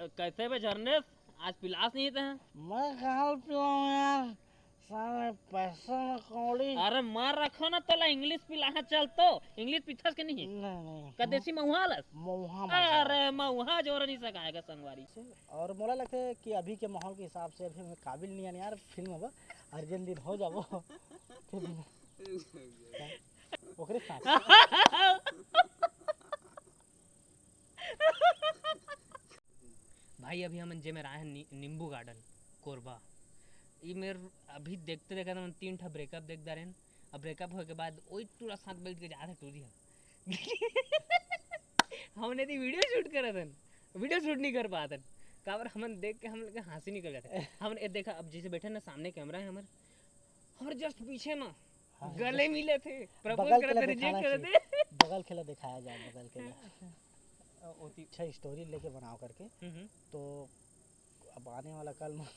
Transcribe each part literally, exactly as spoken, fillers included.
कैसे बे झरनेश, आज पिलास नहीं थे? मैं कहाँ पिलाऊँ यार, साले पैसा न कौड़ी। अरे मार रखो ना तोला, इंग्लिश पिलाना चल तो, इंग्लिश पिथस के नहीं? नहीं, नहीं। का देसी महुआ लस? महुआ मजा अरे महुआ जोर नहीं सकाएगा संगवारी। और मोला लगता है कि अभी के माहौल के हिसाब से अभी मैं काबिल नहीं है यार फिल्म अब अर्जेंट दिन हो जाबो। फिर ओकरे साथ। भाई अभी हमन जेमे राय हन नी-, नींबू गार्डन कोरबा। ई मेर अभी देखते देखते हमन तीन ठा ब्रेकअप देख डारेन। अब ब्रेकअप होए के बाद ओई टूरा साथ बैठ के जात हे टूरी ह। हमन यदि वीडियो शूट करत हन, वीडियो शूट नहीं कर पात हन, काबर हमन देख के हम लोग के हंसी निकल जाथे। हमन ए देखा, अब जैसे बैठे ना सामने कैमरा है हमर, हमर जस्ट पीछे में हाँ, गले just मिले थे, प्रपोज बगल के करत ला थे, रिजेक्ट दिखाना करत चाहिए। थे। बगल के ला दिखाया जाए, बगल के ला। अच्छा। अ, ओती अच्छा स्टोरी लेके बनाओ करके। हम्म, हम्म। तो अब आने वाला कल में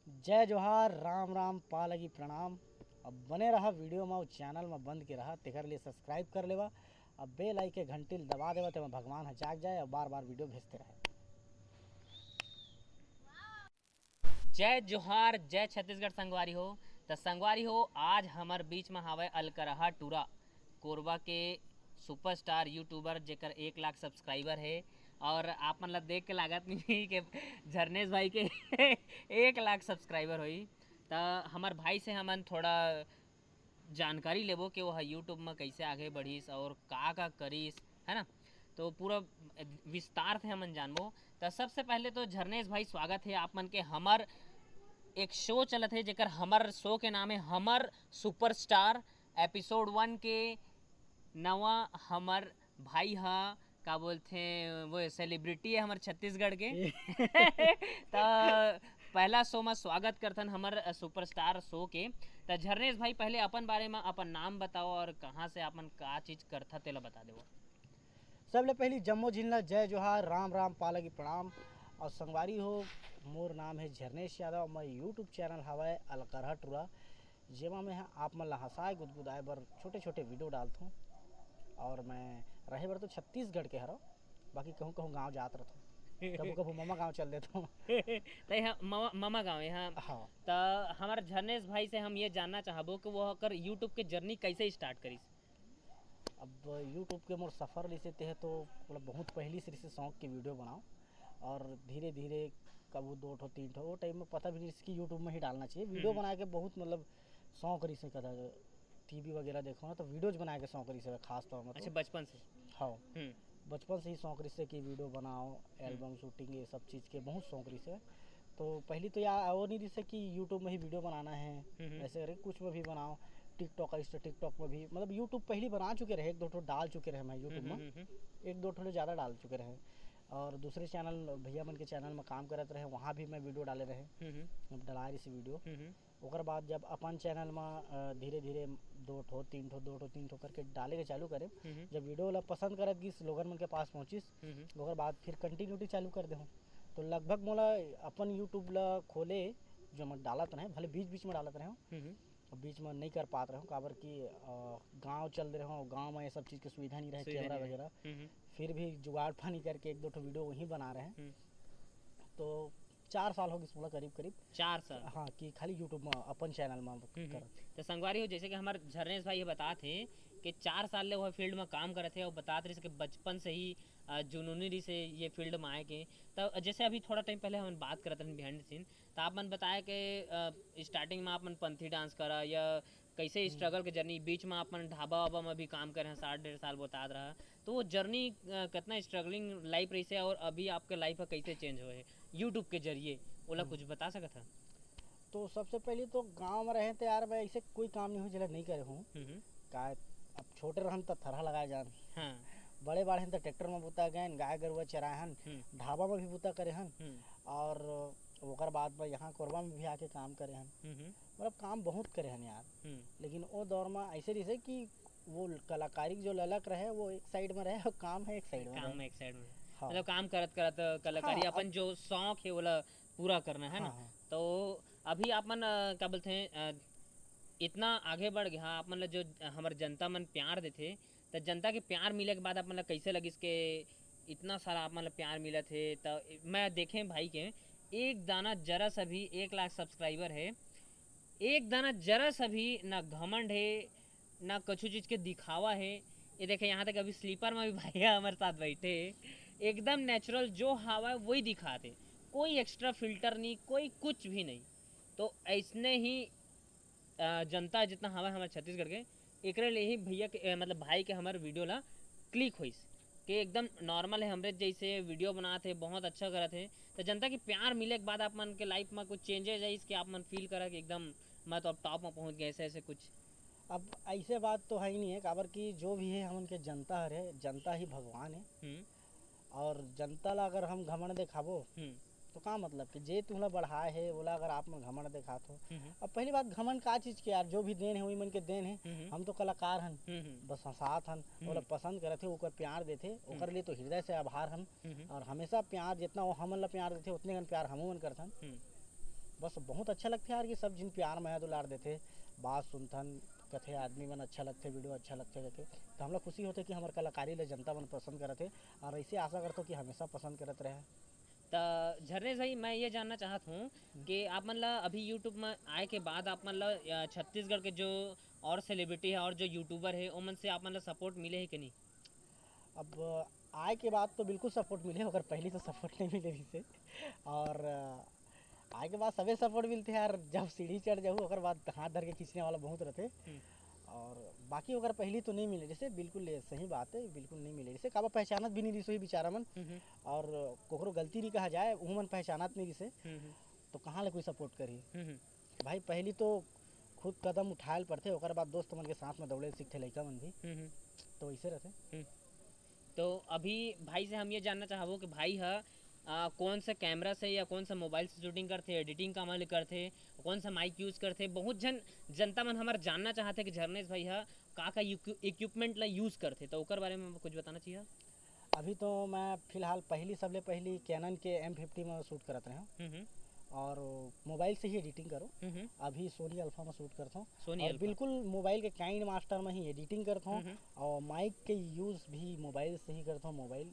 जय जोहार, राम राम, पा लगी प्रणाम। अब बने रहा वीडियो में, चैनल में बंद के रहा, तेकर लिए सब्सक्राइब कर लेवा। अब बेल आइके घंटी ल दबा देवा, तेमा भगवान ह जाग जाए और बार बार वीडियो भेजते रहे। जय जोहार, जय छत्तीसगढ़ संगवारी हो। त संगवारी हो, आज हमर बीच में हावय अलकरहा टूरा, कोरबा के सुपरस्टार यूट्यूबर, जेकर एक लाख सब्सक्राइबर हे। और आप मन ला देख के लागत नहीं कि झरनेश भाई के एक लाख सब्सक्राइबर होई। त हमर भाई से हमन थोड़ा जानकारी लेबो कि वो ह YouTube में कैसे आगे बढ़िस और का का करिस, है ना? तो पूरा विस्तार से हमन जानबो। त सबसे पहले तो झरनेश भाई, स्वागत है आप मन के। हमर एक शो चलत है, जेकर हमर शो के नाम है हमर सुपरस्टार। एपिसोड वन के नवा हमर भाई ह, का बोलथे, वो सेलिब्रिटी है हमर छत्तीसगढ़ के। त पहला शो में स्वागत करथन हमर, अ, सुपरस्टार शो के। त झरनेश भाई, पहले अपन बारे में अपन नाम बताओ और कहाँ से अपन का चीज करथा, तेला बता देवो। सबले पहली जम्मो झिन ला जय जोहार, राम राम, पा लगी प्रणाम। और संगवारी हो, मोर नाम है झरनेश यादव, मैं YouTube चैनल हवय अलकरहा टूरा, जेमा मैं ह आप मन ला हंसाए गुदगुदाए बर छोटे-छोटे वीडियो डालथों। और मैं रहे बर तो छत्तीसगढ़ के हरव, बाकी कहूँ-कहूँ गाँव जात रथों, कभू-कभू ममा गाँव चल देथों। त ये ह ममा, ममा गाँव, ये ह। हाँ। त हमर झरनेश भाई से हम ये जानना चाहबो कि वो ओकर YouTube के जर्नी कैसे स्टार्ट करिस? अब YouTube के मोर सफर रिसे ते ह तो मतलब बहुत पहली से रिसे शौक के वीडियो बनाओ, और धीरे-धीरे कभू दो ठो, तीन ठो, वो टाइम में पता भी नहीं रिसे कि YouTube में ही डालना चाहिए। वीडियो हम्म। बनाए के बहुत मतलब शौक रिसे कदा टीवी वगैरह देखो ना, तो वीडियोज बनाए के शौक रिसे खास तौर में तो। अच्छा, बचपन से? हाँ। हम्म। बचपन से ही शौक रिसे कि वीडियो बनाओ, हम्म। एल्बम शूटिंग, ये सब चीज़ के बहुत शौक रिसे। तो पहली तो या वो नहीं रिसे कि YouTube में ही वीडियो बनाना है, हम्म, हम्म। ऐसे करके कुछ में भी बनाओ। TikTok, इस TikTok में भी, मतलब YouTube पहली बना चुके रहे, एक दो ठो डाल चुके रहे मैं YouTube हम्म, में। हम्म, हम्म। एक दो ठो ले ज़्यादा डाल चुके रहे। और दूसरे चैनल, भैया मन के चैनल में काम करत रहे, वहाँ भी मैं वीडियो डाले रहे। हम्म, हम्म। अब डलाए रिसे वीडियो। हम्म, हम्म। ओकर बाद जब अपन चैनल में, अ, धीरे-धीरे दो ठो, तीन ठो, दो ठो, तीन ठो करके डाले के चालू करे, हम्म, हम्म। जब वीडियो ला पसंद करत गिस, लोगन मन के पास पहुँचिस, हम्म, हम्म। ओकर बाद फिर कंटिन्यूटी चालू कर देहूँ। तो लगभग मोला अपन YouTube ला खोले, जो मैं डालत रहे, भले बीच-बीच में डालत रहे हूँ, हम्म, हम्म। अब बीच में नहीं कर पात रहे हूँ, काबर कि, अ, गाँव चल रहे हूँ, गाँव में ये सब चीज़ की सुविधा नहीं रहे, सुविधा कैमरा नहीं रहे। वगैरह। हम्म, हम्म। फिर भी जुगाड़ पानी करके एक दो ठो वीडियो वहीं बना रहे हैं। हम्म। तो चार साल हो गिस मोला करीब करीब। चार साल? हाँ, कि खाली YouTube में अपन चैनल में हम्म, हम्म। करत। तो संगवारी हो, जैसे कि हमर झरनेश भाई ये बतात हे कि चार साल ले वो फील्ड में काम करत हे और बतात रहिस कि बचपन से ही, अ, जुनूनी रहिस हे ये फील्ड में आए के। तो जैसे अभी थोड़ा टाइम पहले हमन बात करत रहन behind the scene, तो आप मन बताए कि, अ, स्टार्टिंग में आप मन पंथी डांस करा या कैसे हम्म। स्ट्रगल के जर्नी, बीच में आप मन ढाबा वाबा में भी काम करे हैं, साल डेढ़ साल बतात रहा, तो वो जर्नी, अ, कितना स्ट्रगलिंग लाइफ रहिस हे और अभी आपके लाइफ ह कैसे चेंज होए हे YouTube के जरिए, ओला हम्म। कुछ बता सकत ह? तो सबसे पहले तो गांव में रहे तो यार, मैं ऐसे कोई काम नहीं हुई जेला नहीं करे हूँ। हम्म, हम्म। का, अब छोटे रहन त थरहा लगाए जान। हाँ। बड़े बाढ़े हन त ट्रैक्टर में बुता गए हन, गाय गरुआ चराए हन, हम्म। ढाबा में भी बुता करे हन। हम्म। और ओकर बाद में यहाँ कोरबा में भी आके काम करे हन। हम्म, हम्म। मतलब काम बहुत करे हन यार। हम्म। लेकिन वो दौर में ऐसे रहिस हे कि वो कलाकारी जो ललक रहे, वो एक साइड में रहे और काम है एक साइड में काम रहे। में एक साइड में। हाँ। मतलब काम करत करत कलाकारी हाँ, अपन अब जो शौक है, ओला पूरा करना है ना। हाँ, हाँ। तो अभी आप मन, अ, का बोलते हैं, अ, इतना आगे बढ़ गया, हाँ, आप मन ला जो हमर जनता मन प्यार देथे, त जनता के प्यार मिले के बाद आप मन ला कइसे लगिस के इतना सारा आप मन ला प्यार मिलत हे? त मैं देखे भाई के एक दाना जरा सा भी, एक लाख सब्सक्राइबर हे, एक दाना जरा सा भी ना घमंड हे, ना कछु चीज के दिखावा हे। ये देखे, यहाँ तक अभी स्लीपर में भी भाई ह हमर साथ बैठे हे, एकदम नेचुरल जो हावय वही दिखात हे, कोई एक्स्ट्रा फिल्टर नहीं, कोई कुछ भी नहीं। तो ऐसने ही अ, जनता जितना हवय हमर छत्तीसगढ़ के, एकरे ले ही भैया के, अ, मतलब भाई के हमर वीडियो ला क्लिक होइस, कि एकदम नॉर्मल है, हमरे जैसे वीडियो बनात हे, बहुत अच्छा करत हे। तो जनता के प्यार मिले के बाद आप मन के लाइफ में कुछ चेंजेस आइस कि आप मन फील करा कि एकदम मैं तो अब टॉप में पहुँच गया, ऐसे ऐसे कुछ? अब ऐसे बात तो है ही नहीं है, काबर कि जो भी है हमन के जनता हरे, जनता ही भगवान है। हम्म। और जनता ला अगर हम घमंड देखाबो, हम्म। तो का मतलब कि जे तुमला बढ़ाए हे, ओला अगर आप मन घमंड देखात हो। हम्म। अब पहली बात, घमंड का चीज के यार, जो भी देन है, वही मन के देन है। हम्म। हम तो कलाकार हन, हम्म। बस हंसात हन, हम्म। ओला पसंद करत हे, ओकर प्यार देथे, हम्म। ओकर लिए तो हृदय से आभार हन। हम्म। और हमेशा प्यार, जितना वो हमन ला प्यार देथे, उतने कन प्यार हमू मन करथन। हम्म। बस बहुत अच्छा लगथे यार कि सब झिन प्यार मया दुलार देथे, बात सुनथन, कथे आदमी मन अच्छा लगथे, वीडियो अच्छा लगथे कथे, तो हमला खुशी होथे कि हमर कलाकारी ला जनता मन पसंद करत हे, और ऐसे आशा करथो कि हमेशा पसंद करत रहे। त झरनेश भाई, मैं ये जानना चाहत हूँ हम्म। कि आप मन ला अभी YouTube में आए के बाद आप मन ला, अ, छत्तीसगढ़ के जो और सेलिब्रिटी है और जो यूट्यूबर है, ओमन से आप मन ला सपोर्ट मिले है कि नहीं? अब आए के बाद तो बिल्कुल सपोर्ट मिले, ओकर पहली तो सपोर्ट नहीं मिले रहिसे। और, अ, आए के बाद सबे सपोर्ट मिलथे यार, जब सीढ़ी चढ़ जाहू, ओकर बाद हाथ धर के खींचने वाला बहुत रहिथे। हम्म। और बाकी ओकर पहली तो नहीं मिले रहिसे, बिल्कुल ये सही बात है, बिल्कुल नहीं मिले रहिसे, काबर पहचानत भी नहीं रहिस होही बेचारा मन। हम्म, हम्म। और कोकरो गलती नहीं कहा जाए, उहू मन पहचानत नहीं रहिसे, हम्म, हम्म। तो कहाँ ले कोई सपोर्ट करही? हम्म, हम्म। भाई, पहली तो खुद कदम उठाए ल पड़थे, ओकर बाद दोस्त मन के साथ में दौड़े ल सीखथे लइका मन भी। हम्म, हम्म। तो ऐसे रहिथे। हम्म। तो अभी भाई से हम ये जानना चाहबो कि भाई ह, आ, कौन सा कैमरा से या कौन सा मोबाइल से शूटिंग करथे, एडिटिंग का अमल करथे, कौन सा माइक यूज़ करथे? बहुत झन, जनता मन हमर जानना चाहथे कि झरनेश भाई ह का का इक्विपमेंट ला यूज़ करथे, तो ओकर बारे में कुछ बताना चाहिए। अभी तो मैं फिलहाल पहली, सबले पहली Canon के M fifty में शूट करत रहे हूँ। हम्म, हम्म। और मोबाइल से ही एडिटिंग करो। हम्म, हम्म। अभी Sony Alpha में शूट करता हूँ। Sony और Alpha। बिल्कुल मोबाइल के KineMaster में ही एडिटिंग करता हूँ। हम्म, हम्म। और माइक के यूज़ भी मोबाइल से ही करता हूँ। मोबाइल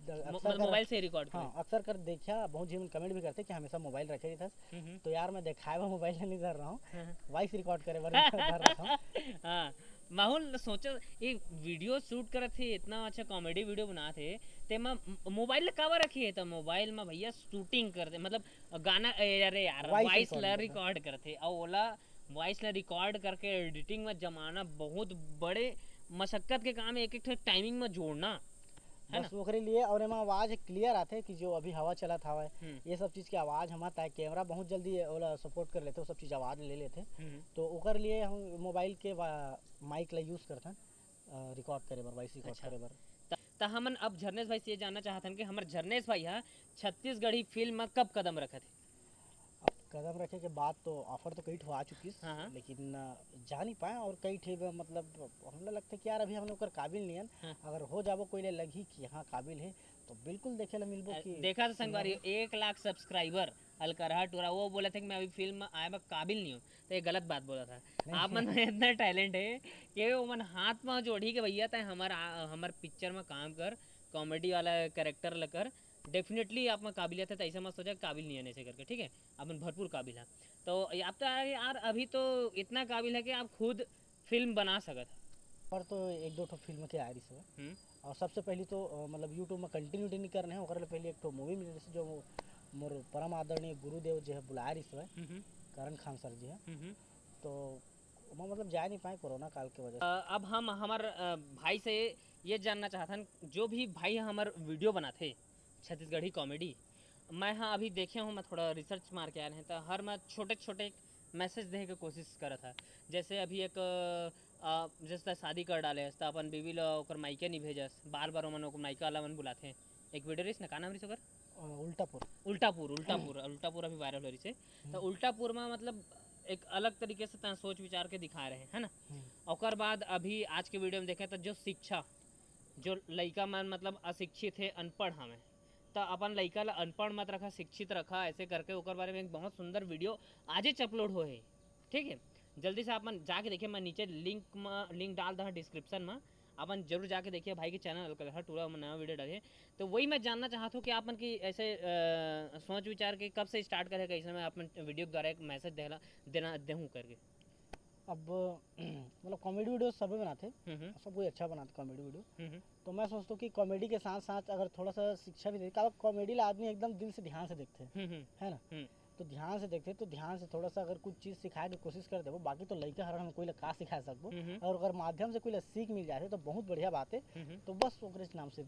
द-, मो-, अक्सर कर, मोबाइल से रिकॉर्ड हाँ, करें। अक्सर कर देखा, बहुत झन कमेंट भी करथे कि हमेशा मोबाइल रखे रहिथस। हम्म, हम्म। तो यार, मैं देखाए बर मोबाइल नहीं धर रहा हूँ, हाँ, हाँ। वॉइस रिकॉर्ड करे बर धर रहा हूँ। हाँ, माहौल सोचो, ये वीडियो शूट करत हे, इतना अच्छा कॉमेडी वीडियो बनात हे, ते म मोबाइल ला काबर रखे हे? त मोबाइल में भैया शूटिंग करथे, मतलब गाना, ए, अरे यार, वॉइस वॉइस ला रिकॉर्डिंग करथे। रिकॉर्ड करथे, अउ ओला वॉइस ला रिकॉर्ड करके एडिटिंग में जमाना बहुत बड़े मशक्कत के काम है, एक एक ठो टाइमिंग में जोड़ना, है बस ना? ओकरे लिए, और एमा आवाज क्लियर आथे कि जो अभी हवा चलत हवय, हम्म। ये सब चीज के आवाज हम आत हे, कैमरा बहुत जल्दी ओला सपोर्ट कर लेथे, वो सब चीज आवाज ले लेथे। हम्म। तो ओकर लिए हम मोबाइल के वा-, माइक ला यूज़ करथन, अ, रिकॉर्ड करे बर, वॉइस रिकॉर्ड अच्छा। करे बर। त, त हमन अब झरनेश भाई से ये जानना चाहथन कि हमर झरनेश भाई ह छत्तीसगढ़ी फिल्म म कब कदम रखत हे? अब कदम रखे के बाद तो ऑफर तो कई ठो आ चुकिस, हाँ, हाँ। लेकिन, अ, जा नहीं पाए, और कई ठे ब-, मतलब, हमला लगथे कि यार, अभी हमन ओकर काबिल नहीं हन। हाँ। अगर हो जाबो, कोई ले लगही कि हाँ, काबिल है, तो बिल्कुल देखे ला मिलबो अ, कि देखा तो संगवारी, एक लाख सब्सक्राइबर, अलकरहा टूरा, वो बोलथे कि मैं अभी फिल्म में आए बर काबिल नहीं हूँ, तो ये गलत बात बोलथे। नहीं। आप मन में इतना टैलेंट है कि वो मन हाथ में जोड़ी के, "भैया, तैं हमर आ-, हमर पिक्चर में काम कर, कॉमेडी वाला कैरेक्टर ल कर, डेफिनेटली आप में काबिलियत है, तो ऐसा मत सोचा कि काबिल नहीं है," ऐसे करके, ठीक है? आप मन भरपूर काबिल है। तो ये आप तो यार, यार, अभी तो इतना काबिल है कि आप खुद फिल्म बना सकत है। पर तो एक दो ठो फिल्म के आए रहिस हवय। हम्म। और सबसे पहली तो, अ, मतलब YouTube में कंटिन्यूटी नहीं करने हैं, ओकर ले पहले एक ठो मूवी मिले रहिस, जो मो-, मोर परम आदरणीय गुरुदेव जी है बुलाए रहिस हवय, हम्म, हम्म। करण खान सर जी है। हम्म, हम्म। तो ओमा मतलब जा नहीं पाए कोरोना काल के वजह से। अ, अब हम हमर, अ, भाई से ये जानना चाहथन, जो भी भाई हमर वीडियो बनाथे छत्तीसगढ़ी कॉमेडी, मैं हाँ अभी देखे हूँ, मैं थोड़ा रिसर्च मार के आए रहें, तो हर मैं छोटे छोटे मैसेज देहे के कोशिश करत है। जैसे अभी एक, अ, जैसे शादी कर डाले हस, त अपन बीवी ल ओकर मायके नहीं भेजस, बार बार ओमन ओकर मायके वाला मन बुलाथे। एक वीडियो रहिस ना, का नाम रहिस ओकर? अ, उल्टापुर। उल्टापुर, उल्टापुर, उल्टापुर अभी वायरल हो रहिस हे। त हम्म। उल्टापुर में मतलब एक अलग तरीके से तैं सोच विचार के दिखाए रहे, है ना? हम्म। ओकर बाद अभी आज के वीडियो में देखे त जो शिक्षा, जो लइका मन मतलब अशिक्षित हे, अनपढ़ हवे, त अपन लइका ला अनपढ़ मत रखा, शिक्षित रखा, ऐसे करके ओकर बारे में एक बहुत सुंदर वीडियो आजेच अपलोड होए हे, ठीक है? जल्दी से आप मन जाके देखिए, मैं नीचे लिंक में, लिंक डाल दहा डिस्क्रिप्शन में, अपन जरूर जाके देखिए भाई के चैनल अलकलहा टूरा में नया वीडियो डाले। तो वही मैं जानना चाहता हूँ कि आप मन की ऐसे अ, सोच विचार के कब से स्टार्ट करे, कैसे मैं अपन वीडियो के द्वारा एक मैसेज देला देना देहूँ करके। अब मतलब कॉमेडी वीडियो सभी बनाते, हम्म हम्म, सब कोई अच्छा बनाते कॉमेडी वीडियो। हम्म हम्म, तो मैं सोचता हूँ कि कॉमेडी के साथ साथ अगर थोड़ा सा शिक्षा भी दे, काबर कॉमेडी ला आदमी एकदम दिल से ध्यान से देखते, हम्म हम्म, है ना? हम्म। तो ध्यान से देखते, तो ध्यान से थोड़ा सा अगर कुछ चीज़ सिखाए के कोशिश कर देबो, बाकी तो लइका हर हम कोई ला का सिखा सकबो। हम्म हम्म। और अगर माध्यम से कोई ला सीख मिल जाए तो बहुत बढ़िया बात है। हम्म हम्म, तो बस ओकरे नाम से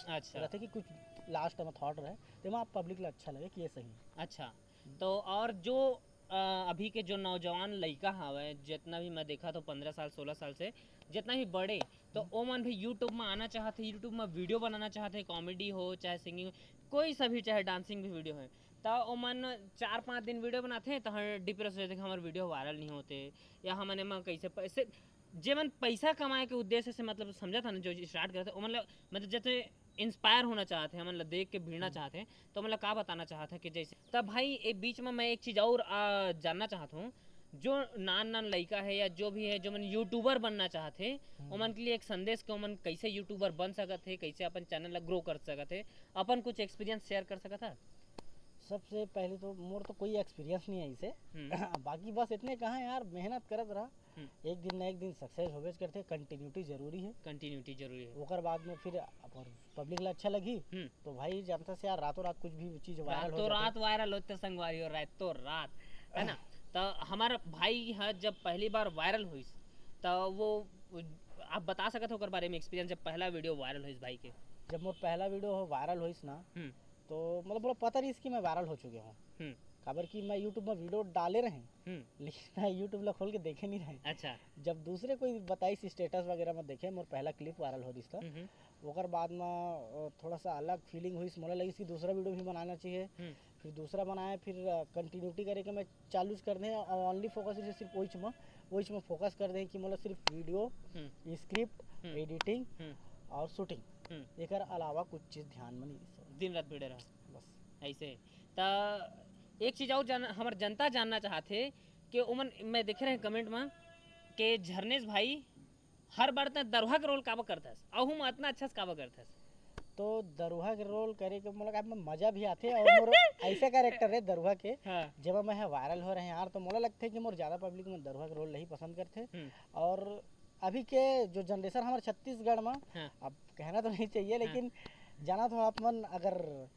अच्छा रहते कि कुछ लास्ट में थॉट रहे, तो मैं आप पब्लिक ला अच्छा लगे कि ये सही है। अच्छा। तो और जो अ, अभी के जो नौजवान लइका हवय, जितना भी मैं देखा तो पंद्रह साल सोलह साल से जितना भी बड़े, तो ओमन भी यूट्यूब में आना चाहते, यूट्यूब में वीडियो बनाना चाहते, कॉमेडी हो चाहे सिंगिंग, कोई सा भी, चाहे डांसिंग भी वीडियो है, तो ओमन चार पाँच दिन वीडियो बनाते हैं तो हम डिप्रेस हो जाते कि हमारे वीडियो वायरल नहीं होते, या हमन एमा कैसे पैसे, जेमन पैसा कमाए के उद्देश्य से मतलब समझा था ना, जो स्टार्ट करते ओमन ला, मतलब जैसे इंस्पायर होना चाहते हैं, हमन ला देख के भिड़ना चाहते हैं, तो मतलब का बताना चाहते हैं कि जैसे तब भाई एक बीच में मैं एक चीज़ और आ, जानना चाहता हूँ, जो नान नान लइका है या जो भी है जो मन यूट्यूबर बनना चाहते हैं, ओमन के लिए एक संदेश कि ओमन कैसे यूट्यूबर बन सकत है, कैसे अपन चैनल ला ग्रो कर सकत है, अपन कुछ एक्सपीरियंस शेयर कर सकत है। सबसे पहले तो मोर तो कोई एक्सपीरियंस नहीं है इसे। हम्म। बाकी बस इतने कहा यार, मेहनत करत रहा, हम्म। एक दिन ना एक दिन सक्सेस होबेच करते। कंटिन्यूटी जरूरी है। कंटिन्यूटी जरूरी है। ओकर बाद में फिर पब्लिक ला अच्छा लगी हम्म। तो भाई जानता से यार, रातों रात कुछ भी चीज़ वायरल हो रातों जाती है। रात वायरल होते संगवारी, और रातों रात, है ना? तो हमारा भाई है जब पहली बार वायरल होइस, तो वो, वो आप बता सकत हो ओकर बारे में एक्सपीरियंस, जब पहला वीडियो वायरल होइस भाई के? जब मोर पहला वीडियो वायरल होइस ना, हम्म। तो मतलब मोला पता रहिस कि मैं वायरल हो चुके हूँ। हम्म। काबर कि मैं यूट्यूब में वीडियो डाले रहे, हम्म। लेकिन मैं यूट्यूब ला खोल के देखे नहीं रहे। अच्छा। जब दूसरे कोई बताइस, स्टेटस वगैरह में देखे, मोर पहला क्लिप वायरल हो रहिस था। हम्म हम्म, ओकर बाद में अ, थोड़ा सा अलग फीलिंग हुई, मोला लगिस कि दूसरा वीडियो भी बनाना चाहिए। हम्म। फिर दूसरा बनाए, फिर कंटिन्यूटी करे के मैं चालू कर दे, और ओनली फोकस सिर्फ वही में वही में फोकस कर दे कि मोला सिर्फ वीडियो, हम्म। स्क्रिप्ट, हम्म। एडिटिंग हम्म। और शूटिंग, हम्म। एकर अलावा कुछ चीज़ ध्यान में नहीं रहिस। दिन रात भिड़े रहा। बस। ऐसे। त एक चीज और जान, हमर जनता जानना चाहथे कि ओमन, मैं देखे रहे कमेंट में कि झरनेश भाई हर बार त दरुहा के रोल काबर करथस, अहू में अतना अच्छा से काबर करथस? तो दरुहा के रोल करे के मोला काफी मजा भी आथे, और मोर ऐसे कैरेक्टर है दरुहा के, हाँ। जब मैं ह वायरल हो रहे हैं यार, तो मोला लगथे कि मोर ज़्यादा पब्लिक में दरुहा के रोल नहीं पसंद करथे। हम्म। और अभी के जो जनरेशन हमारे छत्तीसगढ़ में, हाँ। अब कहना तो नहीं चाहिए, हाँ। लेकिन जाना तो आप मन, अगर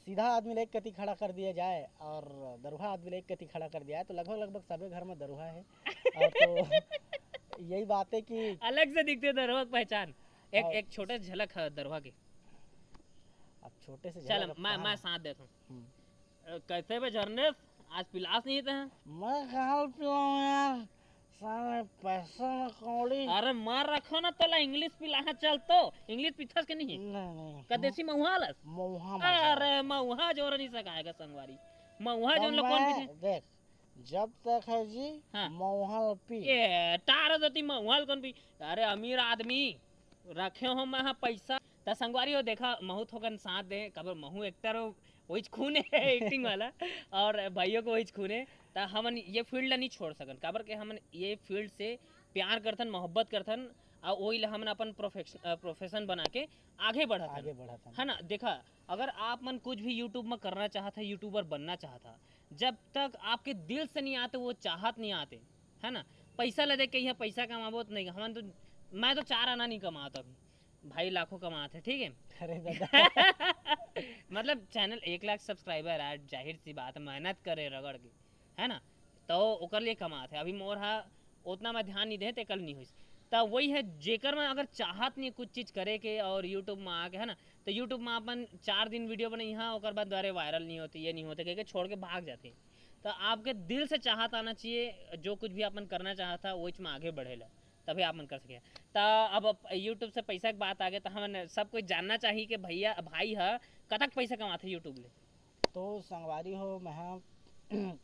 सीधा आदमी ला एक कति खड़ा कर दिया जाए और दरुहा आदमी ला एक कति खड़ा कर दिया जाए, तो लगभग लगभग सभी घर में दरुहा है। और तो यही बात है कि अलग से दिखथे दरुहा के पहचान। एक, और एक छोटे से झलक है दरुहा के। अब छोटे से चल, झलक अब मैं, कहाँ मैं है? साथ देता हूँ। हम्म। अ, कैसे बे झरनेश, आज पिलास नहीं था? मैं कहाँ पिलाऊँ यार, साले पैसा ना कौड़ी। अरे मार रखो ना तोला, इंग्लिश पिलाहा चल तो। इंग्लिश पीथस के नहीं? नहीं, नहीं। का देसी महुआ लस? महुआ, महुआ। अरे महुआ जोर नहीं सकाएगा संगवारी। महुआ तो जोन लो कौन मैं, पीथे? देख, जब तक है जी, हाँ। महुआ पी। ए, टार देती महुआ कौन पी? अरे अमीर आदमी रखे हो मैं हाँ पैसा। त संगवारी हो, देखा, महू थोकन साथ दे, काबर महू एक्टर हो, वही खून है एक्टिंग वाला, और भाइयों को वही खून है। त हमन ये फील्ड नहीं छोड़ सकन, काबर के हमन ये फील्ड से प्यार करथन, मोहब्बत करथन, और वही ला हमन अपन प्रोफेशन, अ, प्रोफेशन बना के आगे बढ़त हन। आगे बढ़त हन। है ना? देखा, अगर आप मन कुछ भी यूट्यूब में करना चाहत है, यूट्यूबर बनना चाहत है, जब तक आपके दिल से नहीं आते, वो चाहत नहीं आते, है ना? पैसा ले दे के यहाँ पैसा कमाबो तो नहीं, हमन तो, मैं तो चार आना नहीं कमात अभी, भाई लाखों कमात है, ठीक है? अरे दादा। मतलब चैनल एक लाख सब्सक्राइबर है, जाहिर सी बात है, मेहनत करे रगड़ के, है ना? तो ओकर लिए कमात है। अभी मोर हा उतना मैं ध्यान नहीं दे, तेकर नहीं होइस। त वही है, जेकर में अगर चाहत नहीं कुछ चीज करे के और यूट्यूब में आके, है ना, तो यूट्यूब में अपन चार दिन वीडियो बनइहा, ओकर बाद द्वारे वायरल नहीं होते, ये नहीं होते, कह के छोड़ के भाग जाते। तो आपके दिल से चाहत आना चाहिए, जो कुछ भी अपन करना चाहता, वो इसमें आगे बढ़ेला, तभी आप मन कर सके। त अब यूट्यूब से पैसा के बात आ गया, तो हमन सब कोई जानना चाहिए कि भैया, भाई ह कतक पैसा कमाथे यूट्यूब ले? तो संगवारी हो, मैं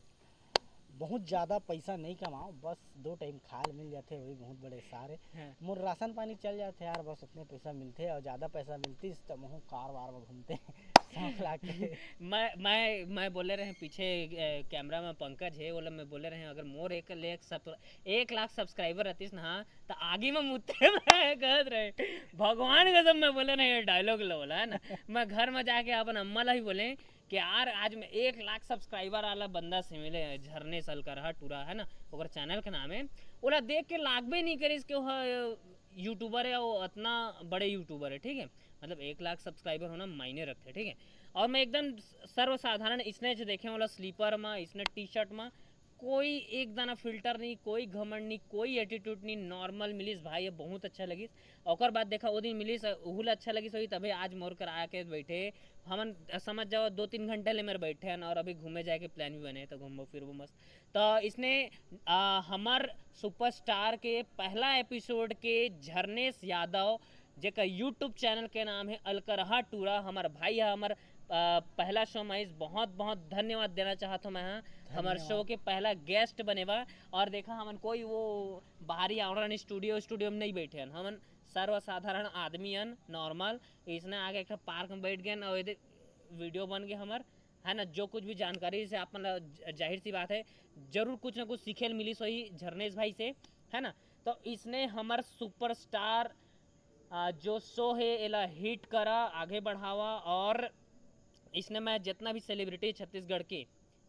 बहुत ज़्यादा पैसा नहीं कमाओ, बस दो टाइम खाल मिल जाते, वही बहुत बड़े सारे। हाँ। मोर राशन पानी चल जाते यार, बस उतने पैसा मिलते, और ज़्यादा पैसा मिलतीस तो महू कार वार में घूमते। शौक लाग के। मैं मैं मैं बोले रहे पीछे कैमरा में पंकज है, बोले, मैं बोले रहे अगर मोर एक लाख सब एक लाख सब्सक्राइबर रहतीस ना, तो आगे में मुत्ते में कहत रहे, भगवान कसम मैं बोले रहे डायलॉग लो बोला है ना। मैं घर में जाके अपन अम्मा ला ही बोले कि यार आज मैं एक लाख सब्सक्राइबर वाला बंदा से मिले झरने सलकरहा टूरा है ना, ओकर चैनल के नाम है। ओला देख के लागबे नहीं करिस कि वो यूट्यूबर है, वो इतना बड़े यूट्यूबर है, ठीक है। मतलब एक लाख सब्सक्राइबर होना मायने रखते, ठीक है। और मैं एकदम सर्वसाधारण इसने जो देखे वाला स्लीपर में, इसने टी शर्ट में, कोई एक दाना फिल्टर नहीं, कोई घमंड नहीं, कोई एटीट्यूड नहीं, नॉर्मल मिलिस भाई, ये बहुत अच्छा लगिस। ओकर बाद देखा वो दिन मिलिस, उहुल अच्छा लगिस होई, तभी आज मोर कर आके बैठे। हमन समझ जाओ दो तीन घंटे ले मेरे बैठे हैं और अभी घूमे जाए के प्लान भी बने, तो घूमो फिरबो मस्त। तो इसने आ, हमर सुपरस्टार के पहला एपिसोड के झरनेश यादव, जेकर यूट्यूब चैनल के नाम है अलकरहा टूरा, हमर भाई है, हमर आ, पहला शो में आइस। बहुत बहुत धन्यवाद देना चाहत हूँ मैं, हाँ। हमर धन्यवाद। शो के पहला गेस्ट बने बा। और देखा हमन कोई वो बाहरी आवरण स्टूडियो स्टूडियो में नहीं बैठे हन, हमन सर्वसाधारण आदमी हन, नॉर्मल। इसने आके एक ठो पार्क में बैठ गए और ये वीडियो बन गए हमर, है ना। जो कुछ भी जानकारी से आप मतलब ज- जाहिर सी बात है जरूर कुछ ना कुछ सीखे ल मिलिस होही झरनेश भाई से, है ना। तो इसने हमर सुपरस्टार आ, जो शो है एला हिट करा, आगे बढ़ावा और इसने मैं जितना भी सेलिब्रिटी छत्तीसगढ़ के,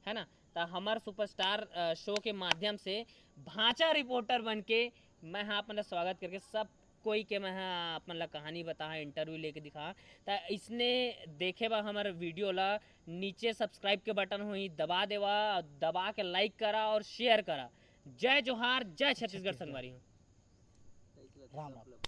है ना, तो हमर सुपरस्टार आ, शो के माध्यम से भांचा रिपोर्टर बन के मैं हाँ अपन ला स्वागत करके सब कोई के मैं हाँ अपन ला कहानी बता, इंटरव्यू लेके दिखा। तो इसने देखे बा हमर वीडियो ला, नीचे सब्सक्राइब के बटन होही, दबा देवा, दबा के लाइक करा और शेयर करा। जय जोहार, जय छत्तीसगढ़ संगवारी हो। राम राम।